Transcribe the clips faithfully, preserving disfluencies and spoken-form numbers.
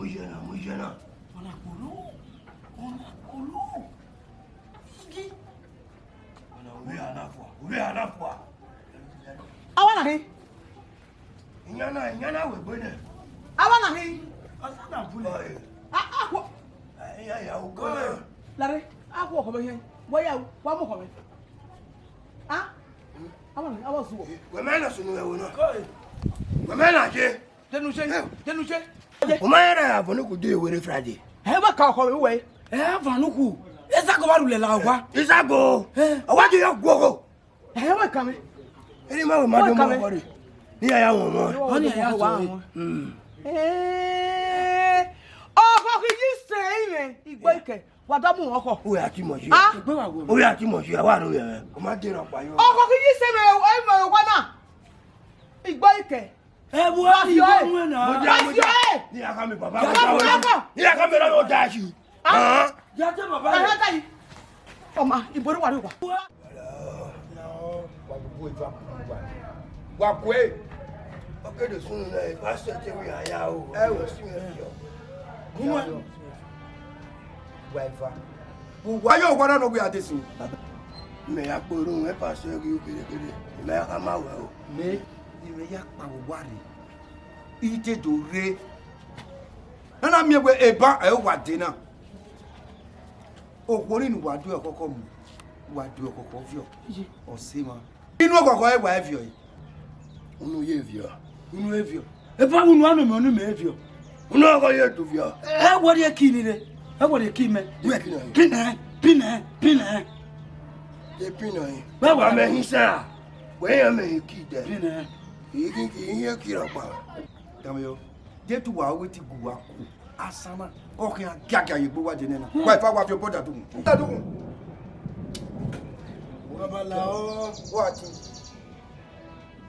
Iye na, mu iye na. Ọna kpolo, ọna kpolo. Igi. Ọna, ovbi eha na fua, ovbi eha na fua. Awa na hin. Iyan na, iyan na wegbe nẹ. Awa na hin. Ọsa na bu nẹ. Ọe. A, a, wo. Iyan ya uko. Lare, a wo ọkọ mwẹ hin. Wa ya, wa mu ọkọ mwẹ. A? Awa na, awa zuwọ. Wẹ mẹ na sunu ẹvbo na. Wẹ mẹ na je. Denu je, denu je. O ma yẹrẹ ya Avanuku do Ewere Friday. Ẹ wa ka ọkọ mwẹ wẹ. Ẹ Avanuku. Isago wa rulẹ la owa. Isago. Ẹ. Owa je yọ guọghọ. Ẹ wa ka mwẹ. Eni ma wẹ ma do mọ ọkọ re. Ni ya ya wọn mọ. Ọni ya ya wa wọn. Hmm. Ẹ. Ọkọ kiji sẹ imẹ. Igbo ikẹ. Wa da mu ọkọ. Uwẹ a ti mọ yi. Ah? Egbe wa wo. Uwẹ a ti mọ yi, a wa ro yẹ. O ma dẹ rọ pa yo. Ọkọ kiji sẹ imẹ, imẹ wa na. Igbo ikẹ. Ẹ wo a fi ọe. Mo jẹ, mo jẹ. Ni a ka mi baba. Ni a ka mi baba. Ni a ka mi baba. Ya te baba. Ẹ ha ta yi. Ọma, ibo ni wa rre wa? Wa gbogbo eva kuru wa. Wa kue. Ọ ke do sunu na, e pastor te wi ya ya o. Ẹ wo. Si mwẹ fi ọ. Gu mwẹ. Wa eva. Wa yo wa na no we ade sin. Mẹ ya kpe orhu mwẹ pastor ghi u kere kere. Mẹ ya khama wẹ o. Mẹ, I mẹ ya kpa vbe owa rre. I te do rre. Na na miẹn wẹ eba ẹ wa de na. Okhuo ni ne uwa do ẹkhọkhọ mu, uwa do ẹkhọkhọ viọ. Ọ sẹ emwa. Inu ọkhọkhọ ẹre wa viọ ẹre. Unu ye viọ. Unu ye viọ. Eva unu anu mẹ, unu mẹ viọ. Unu ọkhọ ye do viọ. Ẹ wẹrẹ eki ni re. Ẹ wẹrẹ eki mẹ. Wẹ eki na. Pinẹ, pinẹ, pinẹ. Ye pinẹ. Wẹ wa mẹ hin sa. Wẹ ya mẹ hin ki dẹ. Pinẹ. Igi ki hin ye ki rọkpa. Dame yo. Jetu wa we ti gu wa ku. Asana, ọ khian giagia ye egbe uwa dene na. Wa ifa wa fi obọ da dughun. Da dughun. Babalao. Wa ti.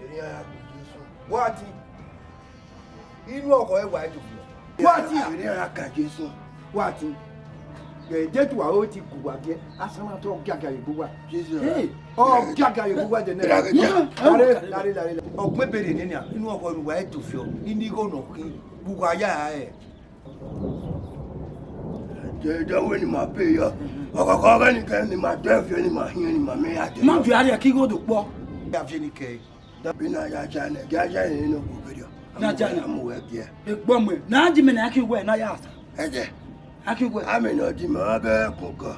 Eri a ya gbe Jesu. Wa ti. Inu ọghọ ẹre wa do fi. Wa ti. Eri a ya ka Jesu. Wa ti. Ẹ, Jesu wa o ti gu wa giẹ. Asana tọ giagia ye egbe uwa. Jesus. Hey, ọ giagia ye egbe uwa dene. Lare, lare, lare. Ọgbẹn bere nene a. Inu ọghọ ẹre wa do fi. Ini igho nọ khin. Gu wa ya ẹ. Dẹdẹ wẹ ne ima be yọ. Ọkọkọ ọghẹ ni kẹ ne ima dẹ viọ ne ima hiẹn ne ima mẹ ya dẹ. Ma viọ ariẹ ke igho do kpọ. Ya viẹ ni kẹ. Dabi na ya ja nẹ, ja ja nẹ ne okpokere. Na ja nẹ. Amu wẹ giẹ. Egbọmọ, na ji mẹ na ki wẹ na ya sa. Ẹjẹ. A ki wẹ. Ami nọ di ma bẹ kun kọ.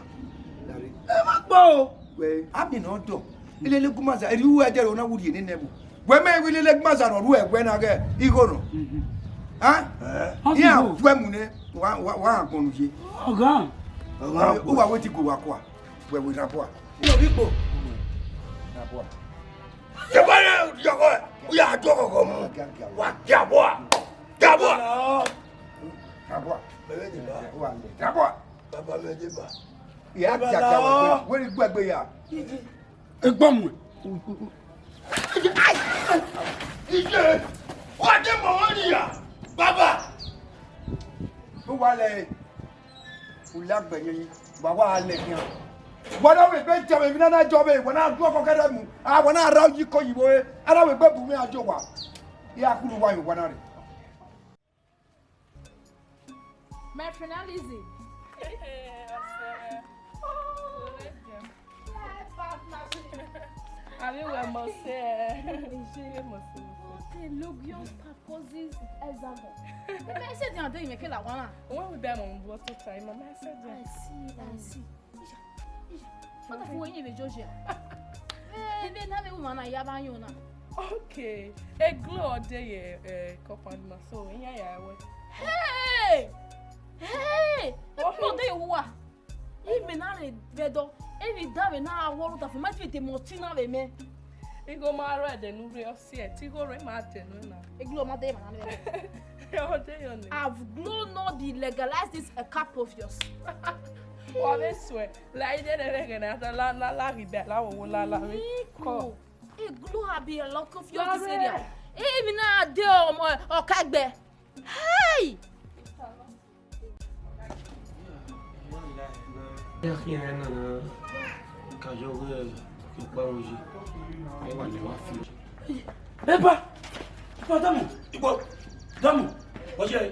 Ẹ ma kpọ o. Wẹ, ami nọ dọ. Ilele gumaza, eri u ẹdẹ rẹ na wurrie nene ẹvbo. Wẹ mẹ wi lele gbaza rọ ru ẹwẹ na ghẹ igho nọ. Ah? Ọ ti iran igho. Tuẹ mu nẹ, wa, wa, wa agbọn nu ye. Ọga. Ọga. U wa we ti go wa kua. Wẹ we na bua. Iyọ bi kpo. Na bua. Yọbọ rẹ yọbọ, u ya dọ ọgọgọ mu. Wa dia bua. Dia bua. Na bua. Dia bua. Baba mẹ deba. Iya dia dia wa. Wẹ ri gbẹgbe ya. Egbọmọ. Iye, wa de mọ wọn ni ya, baba. Ó wá lẹ, u la gbẹ yẹn, wa wá lẹ yẹn. Wa na wẹ gbe jẹ mi na na jọ mi, wa na du ọkọ kẹdẹ mu, a wa na ra yi ko yiwo e, a na wẹ gbe bu mi a jọ wa. Ya kulu wa yo wa na re. My friend Alizi. Ami wẹ mọ sẹ. Ṣé mọ sẹ? What a lugubrious purposes hexagon. Mẹ sẹ di ande mẹ kela wa na. Wọ́n wí bẹ́ẹ̀ mọ̀ ń bọ́ tó ta ẹ̀ mọ̀ mẹ́ sẹ́ di. I see, I see. Isha, Isha. What if we even judge ya? Eh, be na be woman na ya ba yo na. Okay. A glow all day, eh, company ma. So, in ya ya we. Hey! Hey! A glow all day wa. Imẹ na rre vbe ẹdọ, emwi da vbe na gha wọ rhunmwuda fo, ma fi de mẹ ọtẹn na vbe mẹ. Igho ma rre ẹdẹ ne u rre, ọ si ẹre, te igho rre ma dẹ nuẹ na. Igho ma dẹ emwa na nẹ. Ọ dẹ yọ nẹ. Have glow not be legalize this a cup of yours. Wa vbe suẹ, la ide ne ẹghẹ na la la la ghi bẹ la wo wo la la vbe. Igho, igho abi a lot of your this area. Emwi na de ọmọ ọka ẹgbẹ. Hey! Ya khian ẹre na, na ka yọ wẹ ke kpa ro yi. Ẹ wa lẹ wa fi. Eba! Eba, dọmọ! Igbo! Dọmọ! Oye!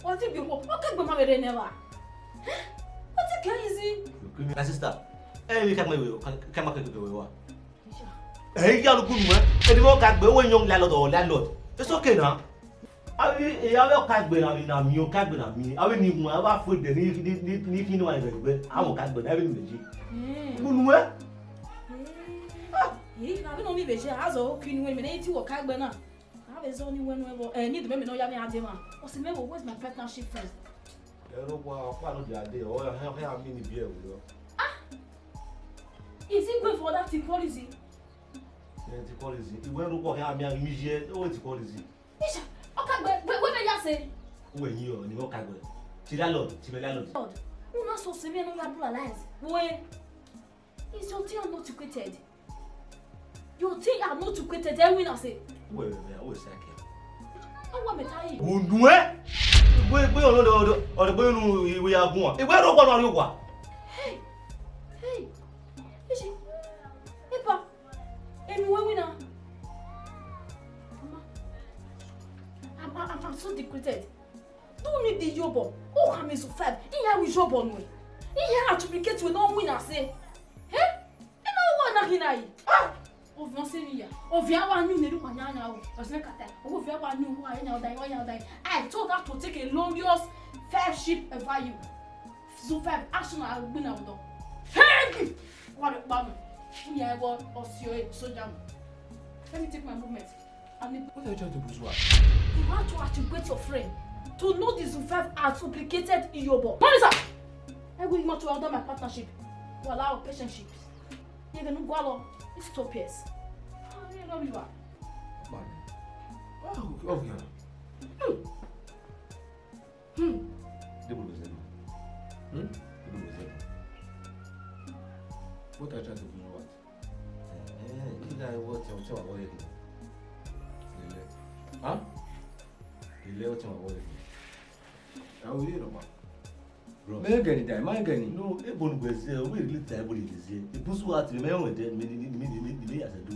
Ọ ti bi okhuo, ọ kegbe ma vbe rre nẹ evba. Ọ ti kẹ easy. My sister, ẹ i vbe ka ma kegbe wẹ wa. Ẹ i ya lukun nuẹn, ẹni vbe ọ ka gbe, wẹ yọn landlord or landlord. It's okay na. Avbe, avbe ọkagbe na, na miẹn ọkagbe na miẹn. Avbe ni wan, avbe afo ẹdẹ ni, ni, ni, ni khin ne wa vbe gbe. Avbe ọkagbe na, avbe ni vbe je. Unu ẹ? Ih, na vbe nọ ni vbe je, a zọ oki unu ẹmwẹ ne I ti wẹ ọkagbe na. A vbe zọ ni wẹ nu ẹvbo. Eh, ni dẹ mẹ nọ ya vbe a dee ma. Ọ sẹ mẹ vbe, where's my partnership friend? Ẹrọ wa, ọkpa no dia dee, ọ ya, ya mi ni biẹ wẹ. Ah! Is he going for that equality? Ẹ ti kọ reason. Iwẹ ro kọ hẹ ami ami ye, o ti kọ reason. Isha, ọkagbe, wẹ, wẹ vbe ya sẹ? Wẹ yin ọ, ni ọkagbe. Ti landlord, ti mẹ landlord. Lord, una so sẹ vbe ne u ya pluralize. Wẹ, is your thing not equated? Your thing are not equated, ẹ winna sẹ. Wẹ, wẹ, wẹ, wẹ sẹ kẹ. Awa mẹ ta yi. Mo nu ẹ. Wẹ, wẹ, ọdọ, ọdọ, ọdọ, wẹ nu, wẹ ya gun wa. Iwẹ ro kọ nọ ri wa. Hey, hey. Ishi, epa. Emi wẹ winna. Mama, I'm, I'm, I'm so degraded. Do need the yobọ. Oh, I'm in five. Iye wi yobọ nuẹ. Iye attribute wẹ nọ winna sẹ. Eh? Ina wa na hina yi. Ah! Oviọn sẹ ni ya. Oviọn wa nu ne ru ma nya nya o. Ọsẹ kata. Oviọn wa nu wa nya ọda, wa nya ọda. I told her to take a glorious fellowship over you. Zufev, action agbọn na ọdọ. Hey! What a bum. Iye wa ọsẹ soja. Let me take my movement. And the What are you trying to do, Zua? You want to attribute your friend to know the Zufev has duplicated Iyobo. Monitor! I will not under my partnership. You allow patientship. You can go along. It's two pairs. Ah, you know you are. Man. Oh, oh, yeah. Hmm. Hmm. Debo lo zẹdẹ. Hmm? Debo lo zẹdẹ. What are you trying to do, what? Eh, eh, you guys, what, what, what, what you do? Huh? Ile, what, what, what you do? Ẹ o, yẹ nọ ma. Bro. Mẹ gẹ ni da, ma gẹ ni. No, ebo nu gbẹ zẹ, we really ta ebo ni zẹ. Ebuzu wa ti mẹ wẹ dẹ, mi ni, ni, mi ni, mi ni ya zẹ do.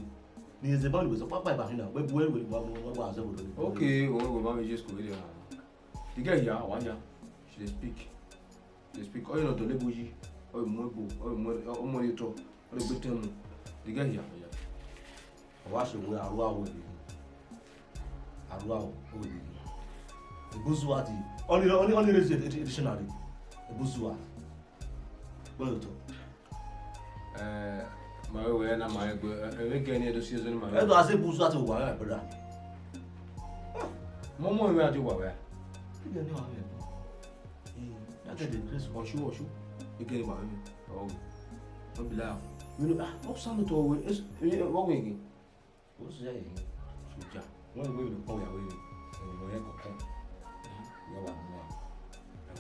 Ni zẹ ba lu zẹ, papa ba hina, we bu we, we, we, we, we, zẹ bo do. Okay, we, we, ma me just go there. The girl here, one ya, she dey speak. Dey speak. Ọ ye ne ọ dọlegbe yi, ọ ye mu egbe, ọ ye mu, ọ mu ẹre otọ, ọ ye gbe tẹn mu. The girl here, ọ ya. Ọ wa sẹ wẹ arua wẹ dede. Arua wẹ dede. Ebuzu wa ti. Ọni, ọni, ọni raise the dictionary. Ebuzu wa. Gbọdọ tọ. Eh, ma vbe wẹ na ma vbe gbe, eh, eh, vbe gẹ ne ẹ do si ẹzọ ne ma vbe. Ẹ do a sẹ buzu a te wa, my brother. Mọmọ mwẹ a te wa wẹ. Ẹ gẹ ne wa wẹ. Eh, that guy dey dress ọshu ọshu. Ẹ gẹ ne wa wẹ. Oh. No be lie. You know, ah, what's up with all we? What we again? What's that again? Soja. Wọ́n ìwé ìlú pọ̀ ìyàwó yìí. Ẹ̀yìn wọ̀nyẹn kọ̀ọ̀kan. Ìyá wa mú wa.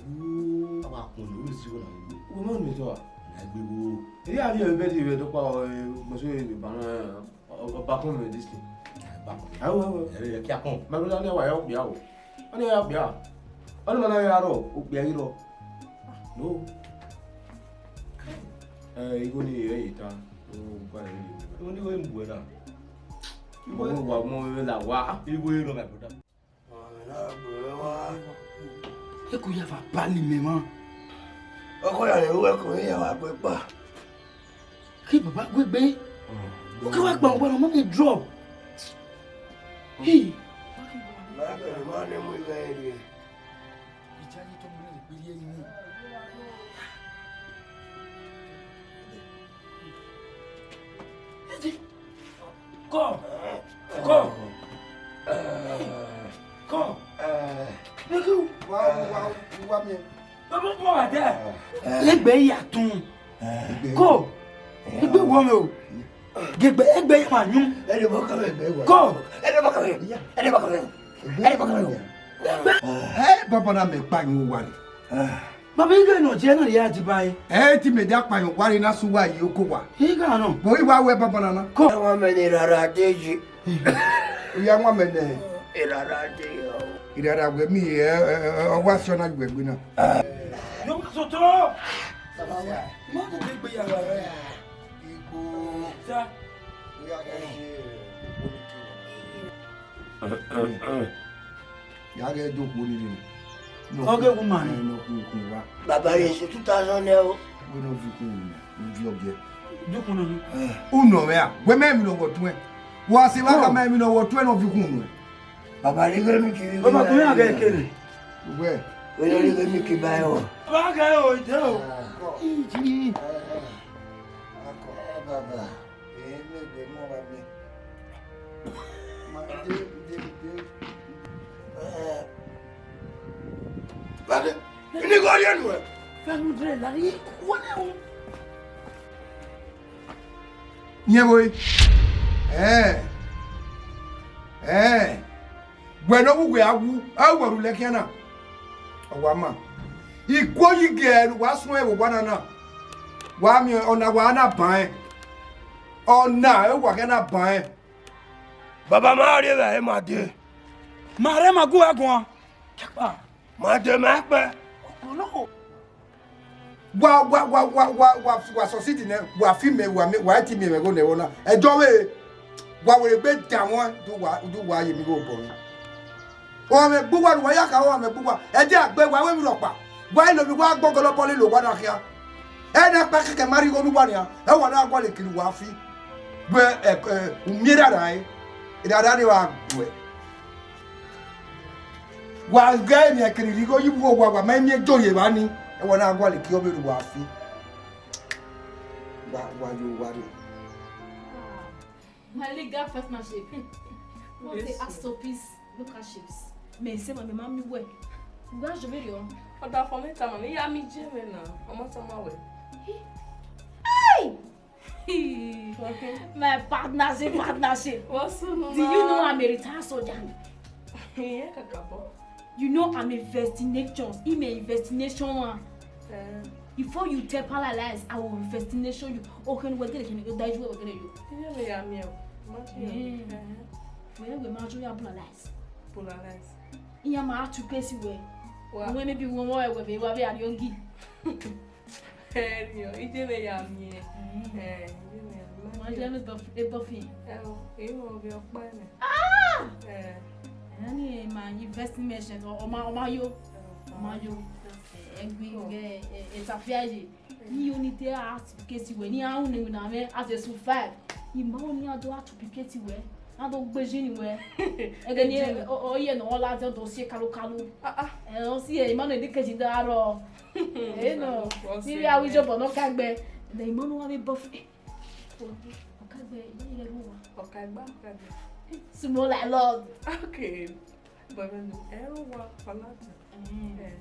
Wúúú. Àwọn àpò ìlú rẹ̀ sí wọn àwọn ìwé. Wọ́n mọ̀ mi tọ́ a. Ìyá gbé wo. Èyí àrí ẹ̀rọ bẹ́ẹ̀ di ìwé tó pa ọ, ẹ, mo sì ìbànú, ẹ, ọ-, ọba kún mi this thing. Ọba kún. Ẹ wo, ẹ wo. Ẹ rí ẹ kí a kún. Màgbọ́n ní wàá yà ó pè á o. Wọ́n ní yà ó pè á. Wọ́n ní màá náà yà á rọ̀, ó pè á yìí rọ̀. No. Eh, igho ni ẹ yi ta. Ó gbá ẹ yìí. Ó ní wẹ́n bu ẹ na. Igho wa mọ ẹ la wa. Igho ẹ rọ, my brother. Eku ya va bali mẹ ma. Ọkọ ya lẹ wẹ ko ya wa gbe pa. Ke baba gbe gbe. O ke wa gba wa ma drop. Hey. Ma ke ma ne mu ighe ẹ. Ìjà yìí tó múlẹ̀ lè gbélé ẹni mú. Come. Come. Come. Nigga. Wa, wa, wa mi. Baba, come over there. Egbe ya tun. Ko. Egbe wọ mẹ o. Gẹgbẹ egbe ma yun. Ẹni bọ kọrọ egbe wọ. Ko. Ẹni bọ kọrọ. Ẹni bọ kọrọ. Ẹni bọ kọrọ. Ẹ bọbọ na mẹ kpa yun wa re. Baba, ighe nọ jẹ na ya diba e. Ẹ ti mẹ dia kpa yun wa re na su wa yi oko wa. Ighe nọ. Bo i wa wẹ bọbọ na na. Ko. Ẹwọn mẹ ni rara de yi. Iya wọn mẹ nẹ. Irara de yi o. Irara wẹ mi ẹ, ẹ, ẹ, ọ wa si ọna wẹ gbe na. Yo ma sotọ. Mọ ko ke gbe ya wa rẹ. Igbo. Sa. Ya ghẹ do kpo ni ni. Ọ ghe wu ma ni. Ẹ, nọ kun kun wa. Baba ye se two thousand ẹ o. Wẹ nọ vi kun ni, u vi ọgiẹ. Dukun nọ ni. Unu mẹ a, wẹ mẹ mi nọ wọ tuẹn. Wa se wa ka mẹ mi nọ wọ tuẹn nọ vi kun nu. Baba ni ghe mi kiri. Baba kun ya ghe kere. Wẹ. Wẹ ni ghe mi ki ba o. Ba ghe o ide o. Iji. Baba. Ẹ, mẹ gbẹ mọ ba mi. Ma de, de, de. Ẹ. Ba de. Ini gọ ye nu ẹ. Five hundred la yi. Wọlé o. Yẹn vbe. Ẹ. Ẹ. Wẹ ne ọ wu wẹ a wu, ẹ wẹ ru lẹ khian na. Ọ wa ma. Ikuo yi gẹ ne uwa suẹn vbe owa na na. Wa miẹn ọna wa na ban ẹn. Ọna ẹ wa khian na ban ẹn. Baba ma rrie vbe ẹre ma de. Ma rre ma gu ẹ guan. Ma de ma kpẹ. Wa, wa, wa, wa, wa, wa, wa succeed nẹ, wa fi mẹ, wa mẹ, wa ti miẹn mwẹ gho nẹ ẹvbo na. Ẹdẹ ọvbehe, wa wẹ egbe danmwẹ, do wa, do wa ye emwi gho obọ mwẹ. Ọmwẹ gbe uwa ne uwa ya kha, ọmwẹ gbe uwa. Ẹdẹ a gbe wa, wẹ emwi rhọkpa. Wa i lo emwi, wa gbọgọlọ bọlọ lo wa na khian. Ẹ na kpa kẹkẹ ma rhie igho ne uwa nian, ẹ wa na gualọ kiri uwa fi. Wẹ, ẹ, ẹ, u miẹn erha rae, erha rae ne wa gbuẹ. Wa ghẹ emwi ẹkẹn rhie igho yi vbe uwa, wa ma miẹn do ye evba ni, ẹ wa na gualọ kiri ọvbehe ne uwa fi. Wa, wa ye uwa rre. My legal partnership. What a masterpiece. Look at shapes. Mẹ sẹ ma, mẹ ma miẹn uwẹ. Uwẹ a jọ vberriọ. Ọdafẹn mẹ tama, mẹ ya miẹn iye mwẹ na. Ọ ma tama wẹ. Hey! My partnership, partnership. What's up, mama? Do you know I'm a retired soldier? Yeah, kakabo. You know I'm a vaccination. I'm a vaccination one. Eh. Before you tell palace, I will vaccination you. Oh, can we get it? Can you die? You will get it. You know me, I'm here. Imagine. Eh. Eh. Well, we might as well polarize. Polarize. Iran ma tu case wẹ. Wa. Wẹ maybe wọn wọ ẹwẹ vbe wa vbe ariongi. Ẹriọ, ije vbe ya miẹn. Mm. Eh, ije vbe ya miẹn. Ma je me buff, e buffy. Eh, o, e mo vbe ọkpa nẹ. Ah! Eh. Ẹni ma investment, ọ, ọ ma, ọ ma yo. Eh, ọ ma yo. Eh, ẹgbin, oh, eh, eh, etafia ye. Ni oni te a duplicate wẹ, ni a ru ne na mwẹ as a survive. I ma oni a do a duplicate wẹ, a do gbe jini wẹ. Ẹgẹ ni, ọ, ọ, ọ ye nọ, ọ la zẹ, ọ do si kalu kalu. Ah, ah. Ẹ, ọ si ẹ, I ma nọ edikeji da rọ. Ẹ nọ, ni a wi jobọ nọ ka gbe. Then you know what we buff. Ọkaegbe, you don't hear who? Ọkaegbe, Ọkaegbe. Small I love. Okay. But when you ever walk for nothing. Eh. Eh.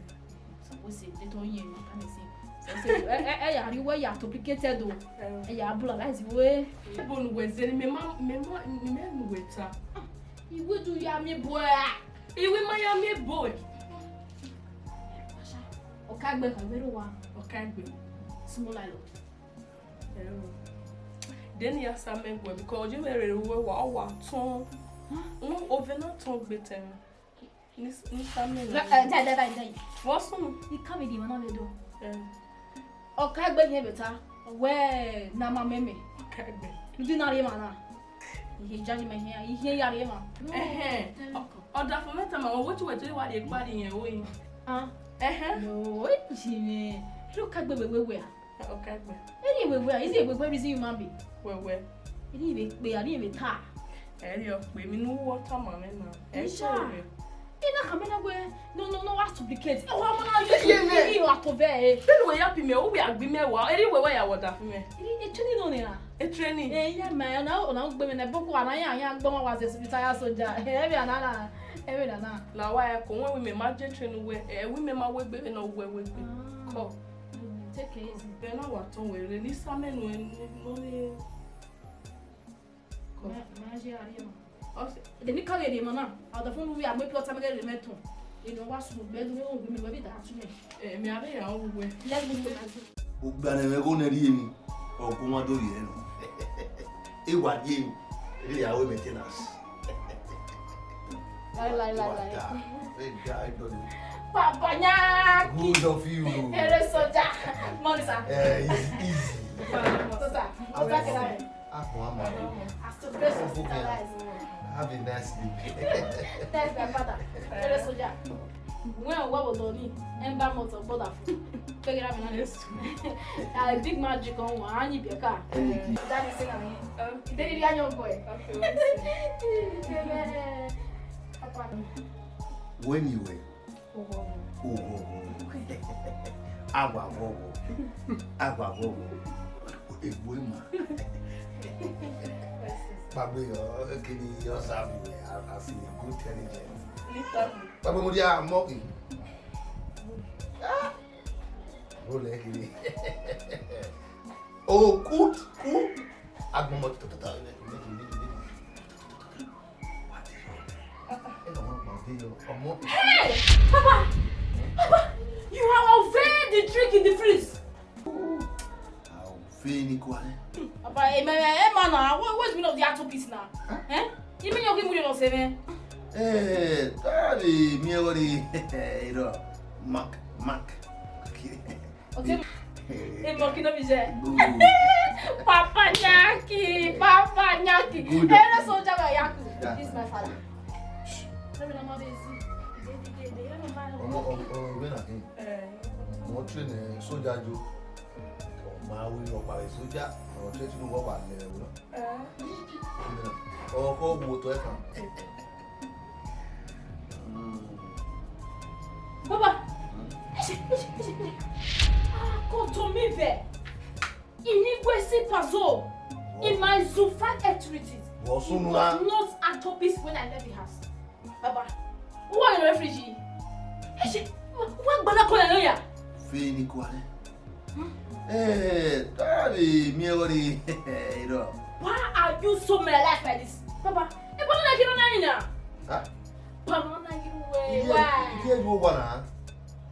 So we say they don't hear what I'm saying. So say, eh, eh, eh, are you where you are complicated though? Eh. Eh, you are blue, that's the way. Ebo nu wẹ zẹ ni, mẹ ma, mẹ ma, ni mẹ nu wẹ ta. Iwe do ya mi boy. Iwe ma ya mi boy. Ọkaegbe, Ọkaegbe wa. Ọkaegbe. Small I love. Ẹo. Then ya sa mẹ wẹ, because ọjọ vbe rere uwẹ wa, ọ wa tọn. Huh? Mm, ovẹn na tọn gbe tẹn. Ni s-, ni sa mẹ na. Eh, dai, dai, dai, dai. What's wrong? I can't be the one of the door. Eh. Ọkaegbe hiẹn vbe ta, wẹ ne a ma mẹ mẹ. Ọkaegbe. Udi na rhie emwa na. Ihe judge mẹ hian, ihe ya rhie emwa. Ẹhẹn. Ọdafẹn mẹ tama, wẹ tu wẹ tu wa rhie kpari yẹn o yin. Ah. Ẹhẹn. No, e ji mwẹ. Ọkaegbe wẹ wẹ wẹ a. Ọkaegbe. Eni wẹ wẹ a, is it wẹ wẹ reason human being? Wẹ wẹ. Eni vbe kpe, eni vbe ta. Ẹ ri ọ kpe, emwi ne uwẹ tama mwẹ na. Ẹ Isha. Sure. Ina khama na wẹ, no, no, no, wa supplicate. Ẹ wa ma na ye ye me. Eni wa to vẹ e. Then wẹ ya pi mẹ, u wẹ a gbe mẹ wa. Eri wẹ wẹ ya wọ ọdafẹn mẹ. Eni e training nọ nẹ ra? E training. E ya ma, ọna, ọna gbe mẹ na boko, ọna ya, ya gbe ọmọ wa zẹ hospital ya soja. Ẹ vbe ana na, ẹ vbe ana na. La wa ya ko, wẹ wi mẹ ma je training wẹ, ẹ wi mẹ ma wẹ gbe vbe nọ wẹ wẹ gbe. Ah. Kọ. Mm, take it easy. Bẹ na wa tọn wẹ rre, ni sa mẹ nu ẹ, ni, no ni. Kọ. Ma, ma je a rhie ma. Ọ sẹ. Ẹdẹ ne I ka ghe rhie emọ na, ọdafẹn ne uwẹ a mu plot amẹ ghe rhie mẹ tọn. Eno wa sunu gbẹ do, ne ọ gu mi wẹ vbe da tu mẹ. Eh, mẹ a vbe ya ru wẹ. Let's move to my room. Ugbẹnẹ mwẹ gho nẹ rhie emwi, ọ gu ọmwa do rhie nọ. E wa rhie emwi, rhie ya ru maintenance. Lai, lai, lai, lai. Wa da, e da, e dọni. Papa Nyaki. Good of you. Ere soja. Morning, sir. Eh, easy, easy. So, sir, what's that? Agbọn ama. As to best hospitalize. Have a nice day. Thanks, my father. Ere soja. When we were done, emba motor brother. Take it out, man. Yes. A big magic on one, and you be a car. Thank you. Daddy say na me. Okay. Daddy, I don't go. Okay, let's see. Papa. When you were Ughoghọ. Ughoghọ. Awa ghọghọ. Awa ghọghọ. Egbe ma. Kpagbe yọ, kini yọ sa vbe wẹ, I, I feel good intelligence. Kpagbe mo dia mọ ki. Ah. Bro, like it. Oh, good, good. Agbọmọ tọtọtọ. Hey! Papa! Papa! You have unveiled the trick in the fridge! Unveil ni kua nẹ. Papa, eh, man, eh, man, now, what, what's the meaning of the octopus now? Huh? Eh? You mean you're giving me your seven? Eh, that is me already, you know, Mark, Mark. Okay. Emọ ki no bi zẹ. Good. Papa Nyaki, Papa Nyaki. Good. Ere soja ba Yaku. Yeah. This is my father. Let me know my baby. Ọmọ, ọmọ, ọmọ, ọmọ, ọmọ, ọmọ, train, eh, soja jo. Ọmọ awi ọkpa rẹ soja. Ọmọ train tunu wọ ba lẹ ẹwọ na. Ọkọ wo otọ ẹkan. Baba, ẹ ṣe, ẹ ṣe, ẹ ṣe. Ah, kò tó mi bẹ̀. Ìní gbé sí Pazo. In my zoo five activities. Wọ́n sún nura. It was not at office when I left the house. Baba, who are the referee? Ẹ ṣe, wọ́n gbọ́dọ̀ kọ́ ẹ̀ lọ́yà. Fẹ́ẹ́ ni kò alẹ́. Eh, that is me already. You know. Why are you so melancholy like this? Papa, ẹ bọ́ lọ́nà kí ló náà yìí náà? Huh? Papa, lọ́nà kí ló wẹ̀ wá? Iye ju wa na.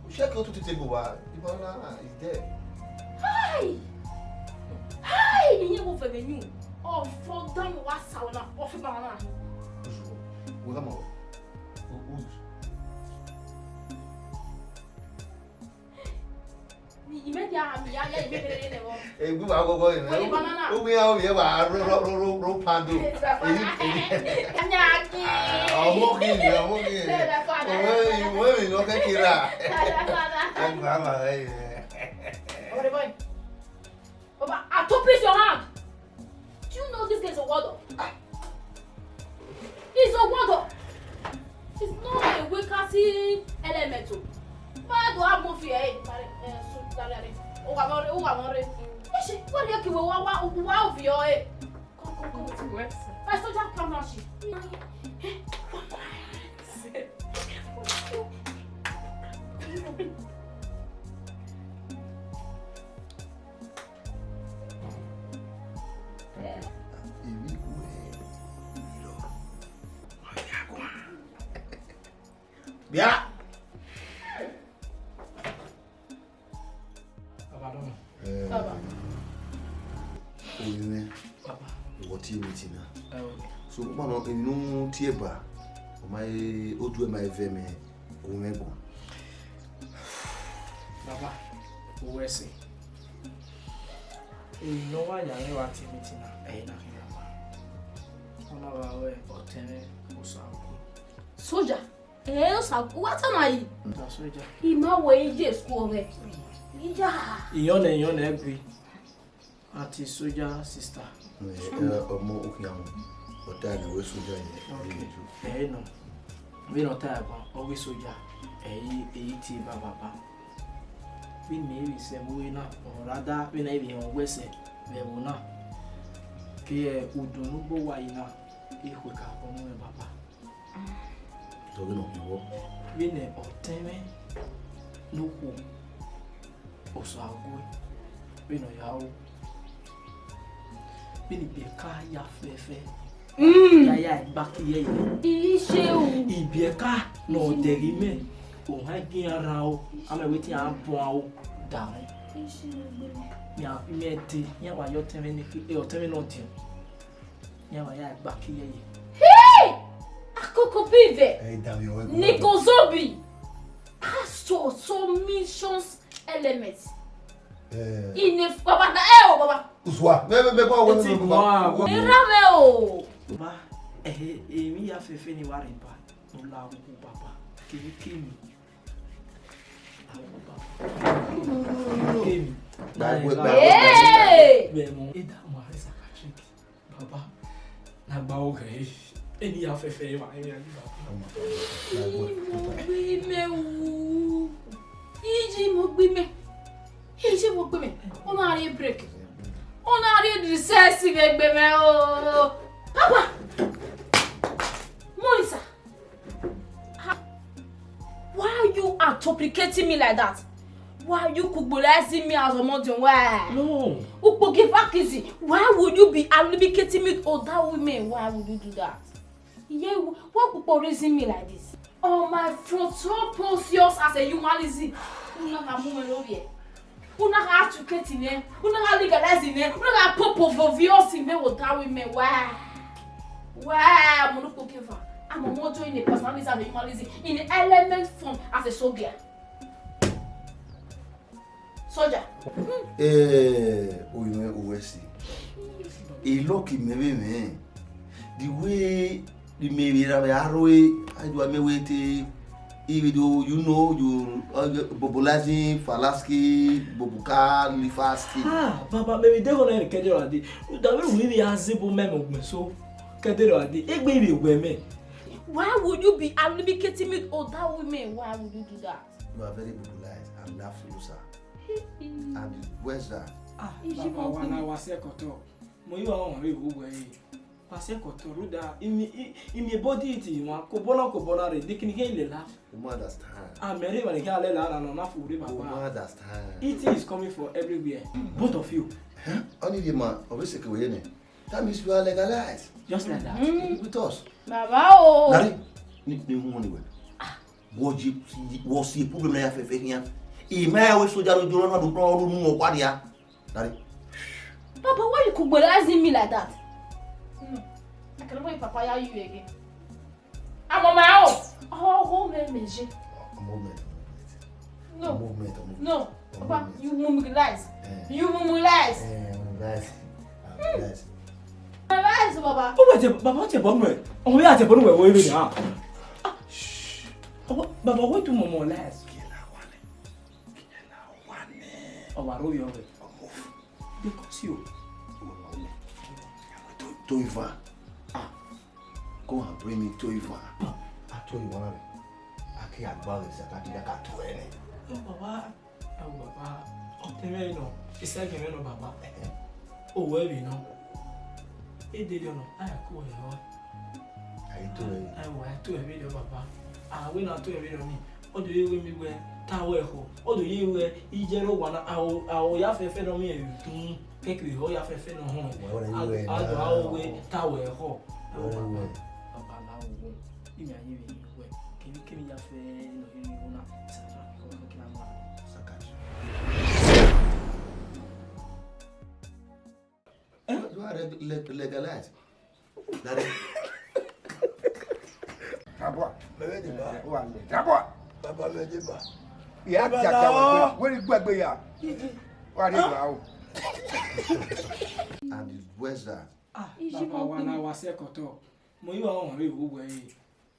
O ṣe kí o tún ti table wa. Ibo na is there? Hi! Hi! Ìyẹn wo fẹ̀mẹ̀ yín o. Ọ̀fọ̀ dánù wá sàwọn náà, ọ̀fẹ́ bá wọn náà. Oṣù wo? Wo ká mọ̀? O, o. Ni imẹ dia mi ya ya imẹ bere ne wo. Egbe wa gogo yin. Wait, banana. O mi ya o ye wa ro ro ro ro ro pando. Eyi eyi. Anya ki. Ah, ọmọ ki ni, ọmọ ki ni. Bẹ́ẹ̀ bẹ́ẹ̀ fún àná. Owe owe mi no ke kira. Bẹ́ẹ̀ bẹ́ẹ̀ fún àná. Agba ma re. Over the boy. Baba, I to please your hand. Do you know this guy is a warlock? Ah. He's a warlock. He's not a weakest element o. Why do I have more fear? Hey, sorry, eh, so, sorry, sorry. O wa more, o wa more. Ẹ Wẹ rhie ke wẹ wa, wa, wa ovbi ọre. Come, come, come. Wẹ sẹ. Hey, soldier, come now, she. Bia. Baba dọmọ. Eh, Baba. Orinmwẹ, Baba. Wọ tie meeting na. Eh, okay. So, ukpọn nọ, emwi ne u tie ba, ọ ma he, oduẹ ma he vẹ mẹ, gu mwẹ gbọn. Baba, u wẹ ẹse. Emwi ne ọ wa ya mwẹ wa tie meeting na, ẹre na khian, Baba. Ọ na gha wẹ ọtẹn mwẹ Osagu. Soldier. Eh, Osagu, wa ta na yi. Osagu, soldier. I ma wẹ I ye school ọghẹ. Iya. Iyọn nẹ, iyọn nẹ gbe. Aunty soldier sister. Eh, eh, ọmọ okhian, ọ ta ne wẹ soldier yẹn. Okay. Eh, no. Vbene ọ ta ban, ọ wẹ soldier. Eh, i, i tie ba, Baba. Vbene imẹ vbe sẹ vbe ure na, ọ ra da vbene I vbe họn wẹ sẹ vbe ẹvbo na. Ke, eh, udunmwu ne ugbo wa yi na, I khueka ọmọ mwẹ, Baba. Dọ vbene ọ khian vbọ. Vbene ọtẹn mwẹ ne okhuo Osague, vbene ọ ya ru, vbene ibiẹka ya fẹfẹ, Mm. ya ya gba ke irẹn. Ishe o. Ibiẹka ne ọ dẹghe imẹ, ohan gi iran rhan o, amẹ wẹ te iran bun aro da mwẹ. Ishe o. Iran, imẹ dee, iran wa ya ọtẹn mwẹ ne, ọtẹn mwẹ ne ọ diọn. Iran wa ya gba ke irẹn. Hey! Akoko bi vẹ. Ẹ da mi ọwẹ. Nikozobi. Aso, so missions elements. Eh. Ine baba na, ẹ o, baba. Usua. Me, me, me, baba, Eti baba. Wa, wa. Era me o. Baba, eh, eh, mi ya fẹfẹ ne wa rre ba. Mo la wu baba. Kemi, kemi. Kemi. Gbagbe, gbagbe, gbagbe. Hey! Bẹ mo, e da mo arrest psychiatric. Baba, na gba o ghe. Eni ya fẹfẹ ma, eni ya gba. Mo gbe mẹ o. Iji mo gbe mẹ. Iji mo gbe mẹ. Una re break. Una re recess vbe gbe mẹ o. Papa. Morisa. Ah, why are you anticipating me like that? Why are you kugbolizing me as a modern? Why? No. Ukpogi Fakizi, why would you be anticipating me with other women? Why would you do that? Yeah, why people raising me like this? On my front row, precious as a humanism. Una na mu me love here. Una gha advocate nẹ, una gha legalize nẹ, una gha pop of obvious nẹ, wo da wi mẹ wa. Wa, mo no poke va. I'm a model in a personality and a humanism in element form as a soldier. Soldier. Eh, oyin uwẹ si. Ilọki mẹ vbe mwẹ. The way imẹ vbe ra vbe aro e, I do me wait e, even though you know you, uh, Bobolazin, Falaski, Bobuka, Lifaski. Ah, Baba, maybe they gonna get your idea. That way we be as simple men of me so. Get your idea. Egbe ibe we me. Why would you be advocating me with other women? Why would you do that? You are very Bobolized and laugh loser. And where's that? Ah, Baba, wa na wa se koto. Mo yi wa wan vbe wu we. Pastor Kotoruda, imi, i-, imi body it, you want, kobona, kobona re, dikini ke ilela. You must understand. Ah, Mary, when he can't let her, no, no, for the You Baba. Must understand. It is coming from everywhere. Both of you. Huh? Only the man, obviously, we ne. That means you are legalized. Just like that. Mm. With us. Baba o. Larry, ni, ni who money we? What you, what see problem na ya fe fe here? He may always soldier do run, do run, do run, do run, Daddy. Papa, why you kugbolizing me like that? No. I cannot wait Papa hear you again. I'm on my own. Oh, home energy. A movement, a movement. No. A movement, a movement. No. A Papa, movement. You mummy lies. Eh. You mummy lies. Eh, mummy lies. Ah, mummy lies. My lies, Baba. Oh, wait, Baba, what's your problem? Oh, yeah, what's your problem? Wait, wait, wait, ah. Ah, shh. Baba, Baba, what do mummy lies? Kill that one. Ọ wa ro yọ rẹ. Because you. To, to Ivan. Ah. Go and bring me to Ivan. A to Ivan rẹ. A ke agba rẹ sa ka ti ka to ẹre. Yo, Baba. Yo, Baba. Ọtẹn mwẹ nọ, isẹgẹn mwẹ nọ baba. Owẹ vbe nọ. Edede nọ, a ya ku ẹre rọ. A i to ẹre. Awa, a i to ẹre vberriọ baba. A wẹ ne a to ẹre vberriọ ni. Ọ do ye wẹ mi wẹ ta wẹ ẹkhọ. Ọ do ye wẹ iye ẹre owa na, a o, a o ya fẹfẹ nọ miẹn vbe utun. Kẹkẹ vbe ọ ya fẹfẹ nọ họn. Wẹ wẹ ne a wẹ a do na. A o wẹ ta wẹ ẹkhọ. Wẹ wẹ. Baba la wo. Imi a ye vbe ni wẹ. Kevbe kevbe ya fẹ nọ ye ni wo na. Sa na ko ke na ma. Sakachi. Eh? You are reg-, leg-, legalized. Daddy. Tabua. Mẹmẹ deba. Wa le. Tabua. Baba mẹ deba. Ya Baba ta ta lao. Wa wẹrẹ igbagbe ya. Wa le ba o. And the weather. Ah, Iji baba wa na wa se kọtọ. Mo yi wa wọn re wo wẹ.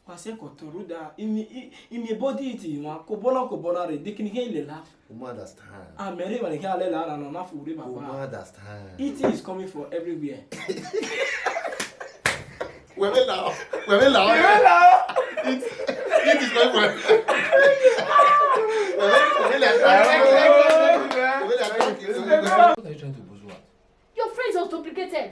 Wa se kọtọ rudda, imi, i-, imi body it wan, kobọ na, kobọ na rre, dekini khe lẹla. U ma understand. A mẹ rre emwa ni kha lẹla na nọ, na fu rre baba. U ma understand. It is coming from everywhere. Wẹ vbe la, wẹ vbe la. Wẹ vbe la. It, it is coming from. Wẹ vbe, wẹ vbe la. Wẹ vbe la. What are you trying to bozo at? Your friends are duplicated.